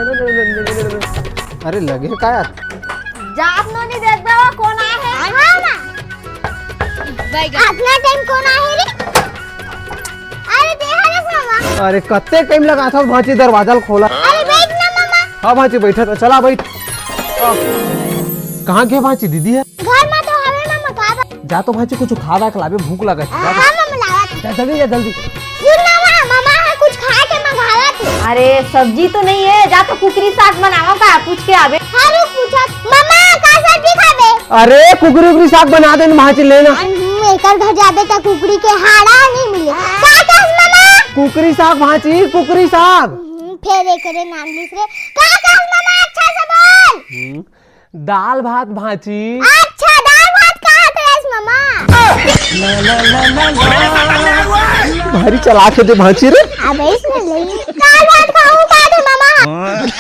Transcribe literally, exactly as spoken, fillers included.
अरे लगे का यार? जात नो नहीं देख बे, वो कोन आय हे? हाँ माँ। अतना टाइम कोन आय हे रे? अरे दे हरे मामा। अरे कत्ते टाइम लगाथस भांची, दरवाजा ल खोला। अरे बैठ ना मामा। हाँ भांची बैठत हँव, चला बैठ। कहाँ गे भांची, दीदी हे? घर मा तो हवे मामा, का बा? जा तो भांची कुछ खा वा के लाबे, भूख लगत हे। हाँ मामा, लावत हँव। जा जल्दी, जा जल्दी। सुन ना माँ, मामा हे कुछ खाय के मंगावत हे। अरे सब्जी तो नहीं हे, जा तो कुकरी साग बनावा का, पूछ के आबे। हाँ रुक पूछत। मामा का सब्जी खाबे? अरे कुकरी उकरी साग बना दे ना भांची, ले ना। हम्म, एकर घर जाबे त कुकरी के हाड़ा नहीं मिले। का कहस मामा? कुकरी साग भांची, कुकरी साग। हम्म, फेर एकरे नाम लिस रे। का कहस मामा, अच्छा से बोल। हम्म, दाल भात भांची। अच्छा, दाल भात कहत रहेस मामा। भारी चलाक हे दे भांची रे। अबे इसमें नहीं।